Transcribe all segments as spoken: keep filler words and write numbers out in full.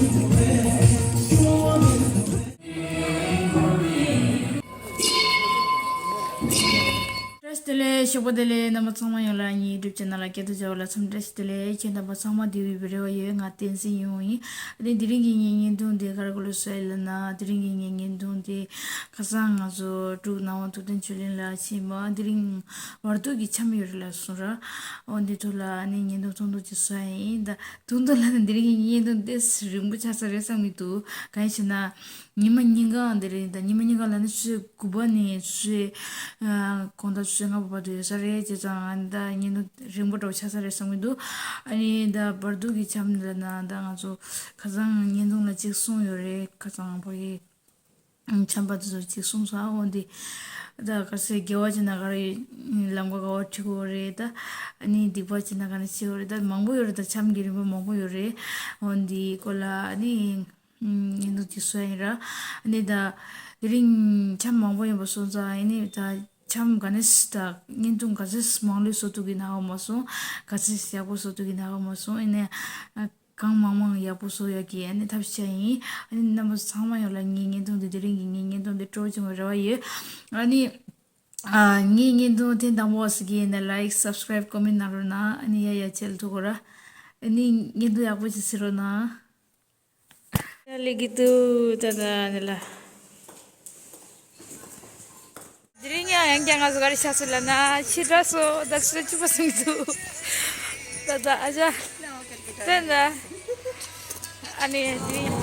བཀྲ་ཤིས་བདེ་ལེགས། ཞོགས་པ་བདེ་ལེགས། རྣམ་པ་ཚང་མ་ཡོངས་ལ་ངའི་ཡུ་ཊུབ་ཆེ་ནལ་ལ་སྐྱེལ་དུ་བྱ་བ་ལ་འཚམས་བཀྲ་ཤིས་བདེ་ལེགས། ཁྱེད་རྣམ་པ་ཚང་མ་བདེ་བའི་རེ་བ་ཡོད། ང་བསྟན་འཛིན་ཡུང་ཡིན། ཨ་ནི་དེ་རིང་གི་ངའི་བརྙན་ཐུང་དེ་ག་རེ་སྐོར་ལ་བཟོས་ཡོད་ལབ་ན། དེ་རིང་གི་ངའི་བརྙན་ཐུང་དེ་ཁ་སང་ང་ཚོ་འབྲུག་ནང་པ་ཐུབ་བསྟན་ཆོས་གླིང་ལ་ཕྱིན་པ། དེ་རིང་བར་དུ་གི་འཆམ་ཡོད་རེད་ལབ་སོང་ར། འོ་འདི་ཐོག་ལ་ཨ་ནི་བརྙན་ཐུང་ཐུང་ཐུང་ཅིག་བཟོས་ཡིན། ད་ཐུང་ཐུང་ལབ་ན་དེ་རིང་གི་བརྙན་ཐུང་དེ་རིང་པོ་ཆགས་ས་རེད་བསམ་གྱི་འདུག་གང་ཡིན་ཞེ་ན། ཉི་མ་གཉིས་ཀའང་དེ་རེད། ད་ཉི་མ་གཉིས་ཀ་ལབ་ན་ཆུ་ཚོད་དགུ་པ་ནས་ཆུ་ཚོད་ཨ་དགོང་དག་ཆུ་ཚོད་ལྔ་པ་བར་དུ་ཡོད་ས་རེད། བྱས་ཙང་ཨ་ནི་ད་བརྙན་ཐུང་རིང་པོ་འདྲ་བོ་ཆགས་ས་རེད་བསམ་གྱི་འདུག་ཨ་ནི་ད་བར་དུ་གི་འཆམ་ལབ་ན་ད་ང་ཚོ་ཁ་སང་བརྙན་ཐུང་ལ་གཅིག་གསུངས་ཡོད་རེད། ཁ་སང་ཕ་གི་འཆམ་པ་དེ་ཚོ་གཅིག་གསུངས་སོང་། འོ་འདི་ད་ག་ཚོད་དགེ་བ་བྱས་ན་ག་རེ་ལམ་ཁ་ག་བ་ཁྲིད་དགོས་རེད། ད་ཨ་ནི་སྡིག་པ་བྱས་ན་ག་ནས་ཤེས་དགོས་རེད། ད་མང་པོ་ཡོད་རེད། ད་འཆམ་གྱི་རིམ་པ་མང་པོ་ཡོད་རེད། འོ་འདི་སྐོར་ལ་ཨ་ནི། ཨུམ། བརྙན་ཐུང་ཅིག་བཟོས་ཡིན་ར། ཨ་ནི་ད་དེ་རིང་འཆམ་མང་པོ་ཡིན་པ་སོང་ཙང་ཨ་ནི་ད་འཆམ་ག་ནས་ད་བརྙན་ཐུང་ག་ཚོད་མང་ལོས་བཟོ་ཐུབ་ཀྱི་ན་ག་མ་སོང་། ག་ཚོད་ཡག་པོ་བཟོ་ཐུབ་ཀྱི་ན་ག་མ་སོང་། ཨ་ནི་ཨ་གང་མང་མང་ཡག་པོ་བཟོ་ཡག་གི་ཨ་ནི་ཐབས་ཤེས་ཡིན། ཨ་ནི་རྣམ་པ་ཚང་མ་ཡོངས་ལ་ངའི་བརྙན་ཐུང་འདི་དེ་རིང་གི་ངའི་བརྙན་ཐུང་འདི་སྤྲོ་བོ་བྱུང་བའི་རེ་བ་ཡོད། ཨ་ནི་ཨ་ངའི་བརྙན་ཐུང་ཐེངས་དང་པོ་གཟིགས་ཀྱི་ཡིན་ན་ལའིཀ་སབ་སི་ཀ་རའིབ་ཀོ་མེན་ཊི་གནང་རོགས་གནང་། ཨ་ནི་ཡ་ཡ་ཆེ་ལ་ཐུག་གོ་ར། ཨ་ནི་བརྙན་ཐུང་ཡག་པོ་ཅིག་གཟིགས་རོགས་གནང་། ཡ་ལེགས་ཀྱི་འདུག་ད་ད་ནི་ལ། དེ་རིང་ཡང་ཡང་བསྐྱར་ང་ཚོ་ག་རེ་ཆགས་སོང་ལབ་ན་ཕྱི་དྲགས་སོང་། ད་ཆུ་ཚོད་བཅུ་པ་ཟིན་འདུག་ད་ད་ཨ་ཅག་ད་ད་ཨ་ནི་དེ་རིང་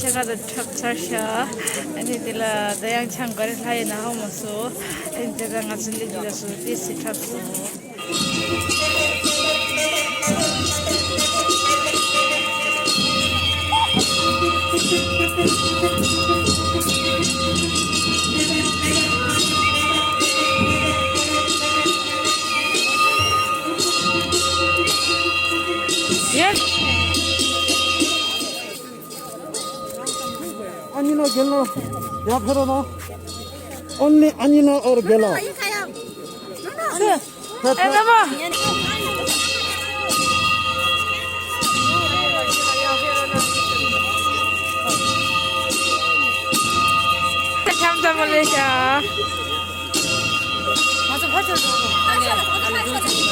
ཕྱེད་ཀ་དང་འཁྲབ་ཚར་ཤག་ཨ་ནི་དེ་ལ་ད་ཡང་ཆང་ག་རེ་ལྷག་ཡོད་ན་ཧ་མ་སོང་། ཨ་ནི་དེ་ལ་ང་ཚོ་སླེབས་དུས་ལ་སོ་ཏོག་ཙམ་འཁྲབ་སོང་། དགེ་སློང་། ཡར་ཕེབས་རོགས་གནང་། Only Anina or Gela. ཕེབས་ཕེབས། འཆམ་འཆམ་མ་ལེ་ཤ། ང་ཚོ་ཕར་ཚུར་འགྲོ་དགོས། ཨ་ལེ་ཨ་ལེ་འགྲོ་ཚུལ་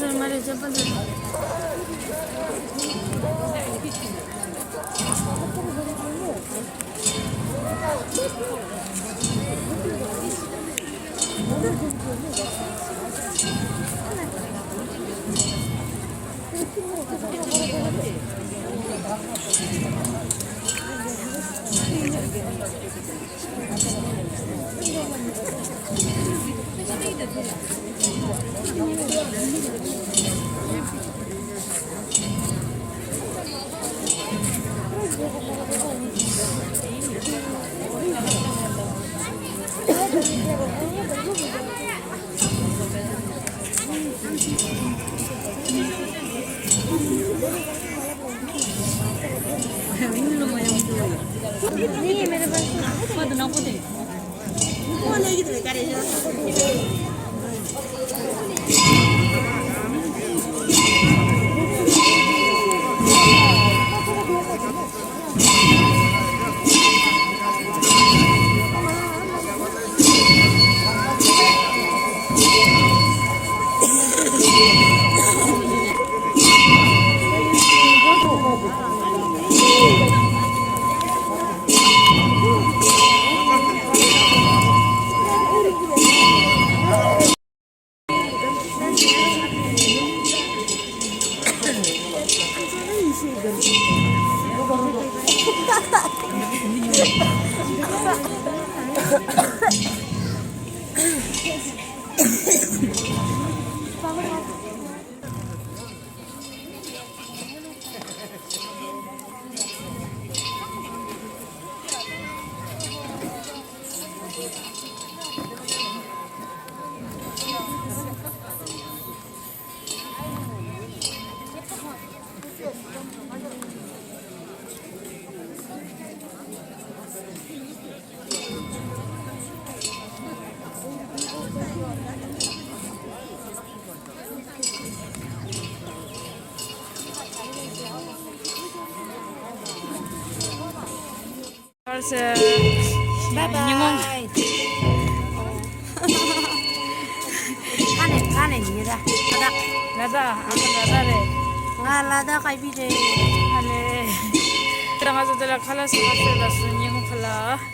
ཅིག་མ་རེད། नहीं, मेरे पास तो। Bye bye. ཉིན་མོ། ཁ་ནས་ཁ་ནས་ཉི་ར། ལ་དྭགས། ལ་དྭགས། ཨ་མ་ལ་དྭགས་རེད། ང་ལ་དྭགས་ཨའི་བི་རེད། ཨ་ལེ། དེ་ར་ང་ཚོ་དེ་ལ་ཁ་ལག་ཟ་ག་ཤོད་ལ་སོང་། ཉིན་མོ་ཁ་ལག།